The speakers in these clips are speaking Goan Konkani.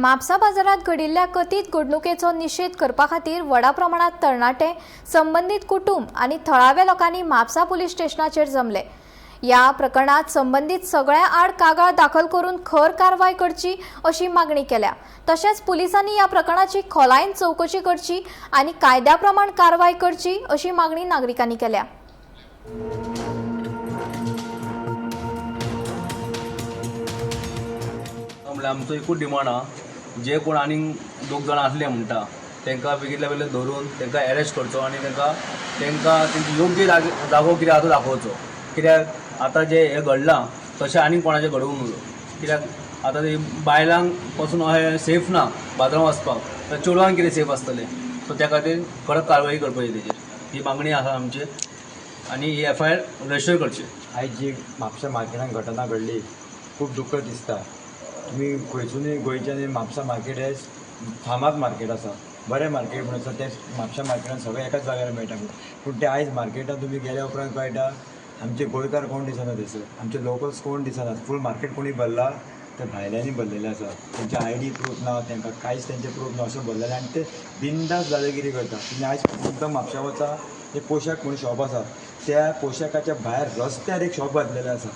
म्हापसा बाजारात घडिल्ल्या कथीत घडणुकेचो निशेध करपा खातीर व्हडा प्रमाणात तरणाटे, संबंदीत कुटुंब आनी थळाव्या लोकांनी म्हापसा पुलीस स्टेशनाचेर जमले. ह्या प्रकरणात संबंदीत सगळ्या आड कागाळ दाखल करून खर कारवाय करची अशी मागणी केल्या. तशेंच पुलिसांनी ह्या प्रकरणाची खोलायेन चवकशी करची आनी कायद्या प्रमाण कारवाय करची अशी मागणी नागरिकांनी केल्या. म्हणल्यार आमचो एकूच डिमांड आहा, जे कोण आनीक दोग जाणां आसले म्हणटा तांकां बेगितल्या बेगीन धरून तांकां एरेस्ट करचो आनी तांकां तेंची योग्य जागो कितें आहा तो दाखोवचो. कित्याक आतां जें हें घडलां तशें आनीक कोणाचें घडोवंक नजो. कित्याक आतां ते बायलांक पसून अशें सेफ ना बाजारांत वचपाक, तर चेडवांक कितें सेफ आसतलें? सो त्या खातीर कडक कारवाई करपाची तेजेर ही मागणी आसा आमची आनी ही एफआयआर रजिस्टर करची. आयज जी म्हापसा मार्केटान घटना घडली, खूब दुख्ख दिसता. तुमी खंयसुनूय गोंयच्यान म्हापसा मार्केट हें फामाद मार्केट आसा, बरें मार्केट म्हणून आसा. तें म्हापसा मार्केटान सगळें एकाच जाग्यार मेळटा. पूण तें आयज मार्केटान तुमी गेल्या उपरांत कळटा, आमचे गोंयकार कोण दिसना थंयसर, आमचे लोकल्स कोण दिसना. फूल मार्केट कोणी भरला ते भायल्यांनी भरलेलें आसा. तेंचे आयडी प्रूफ ना, तांकां कांयच तेंचें प्रूफ ना, अशें भरलेलें आनी ते बिंदास दादागिरी करता. तुमी आयज मुद्दम म्हापशा वचा, एक पोशाक म्हणून शॉप आसा, त्या पोशाकाच्या भायर रस्त्यार एक शॉप घातलेलें आसा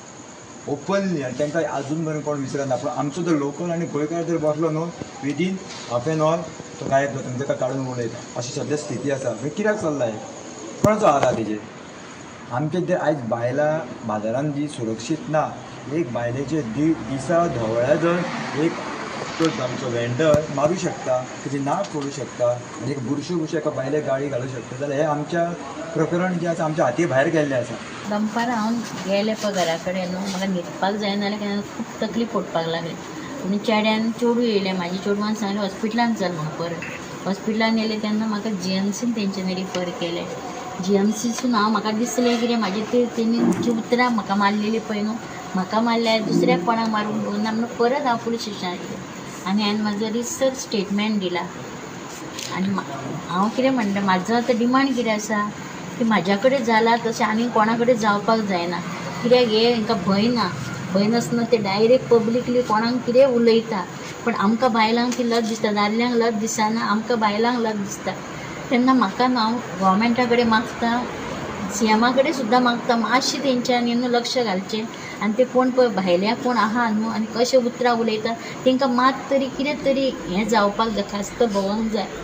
ओपनली आनी तांकां आजून मेरेन कोण विचारना. पूण आमचो जर लोकल आनी गोंयकार जर बसलो न्हू, विदीन हाफ एन our तो गायब जाता, ताका काडून उडयता. अशी सद्या स्थिती आसा. मागीर कित्याक चल्ला हें? कोणाचो हाल आहा तेजेर? आमचे ते आयज बायलां बाजारान जी सुरक्षीत ना. एक बायलेचे दिसा धवळ्या जर एक तो आमचो वेंडर मारूं शकता, तेजी नाक फोडूं शकता आनी एक बुरशे बुरशे एका बायलेक गाळी घालूं शकता, जाल्यार हें आमच्या प्रकरण जें आसा आमच्या हाती भायर गेल्लें आसा. दनपारां हांव गेलें पळय घरा कडेन न्हू, म्हाका न्हिदपाक जायना जालें, केन्ना खूब तकली फोडपाक लागली. आनी चेड्यान चेडूं येयलें म्हाजें, चेडवान सांगलें हॉस्पिटलान चल म्हणून. परत हॉस्पिटलान येयलें तेन्ना म्हाका जीएमसीन तेंच्यांनी रिफर केलें. जीएमसीसून हांव म्हाका दिसलें कितें म्हाजें ते तेणी जीं उतरां म्हाका मारलेलीं पळय न्हू, म्हाका मारल्यार दुसऱ्याक कोणाक मारूंक ना म्हणून परत हांव पुलीस स्टेशनार गेलें आनी हांवें म्हाजो रिसर स्टेटमेंट दिला. आनी हांव कितें म्हणटा, म्हाजो आतां डिमांड कितें आसा की म्हाज्या कडेन जालां तशें आनी कोणा कडेन जावपाक जायना. कित्याक हें हांकां भंय ना, भंय नासतना ते डायरेक्ट पब्लिकली कोणाक कितेंय उलयता. पूण आमकां बायलांक ती लज दिसता, दादल्यांक लज दिसना, आमकां बायलांक लज दिसता. तेन्ना म्हाका न्हू हांव गोवोरमेंटा कडेन मागता, सीएमा कडेन सुद्दां मागता, मातशें तेंच्यांनी न्हू लक्ष घालचें आनी ते कोण पळय भायल्या कोण आहा न्हू आनी कशें उतरां उलयता तेंकां मात तरी कितें तरी हें जावपाक जाय, खास्त भोगोंक जाय.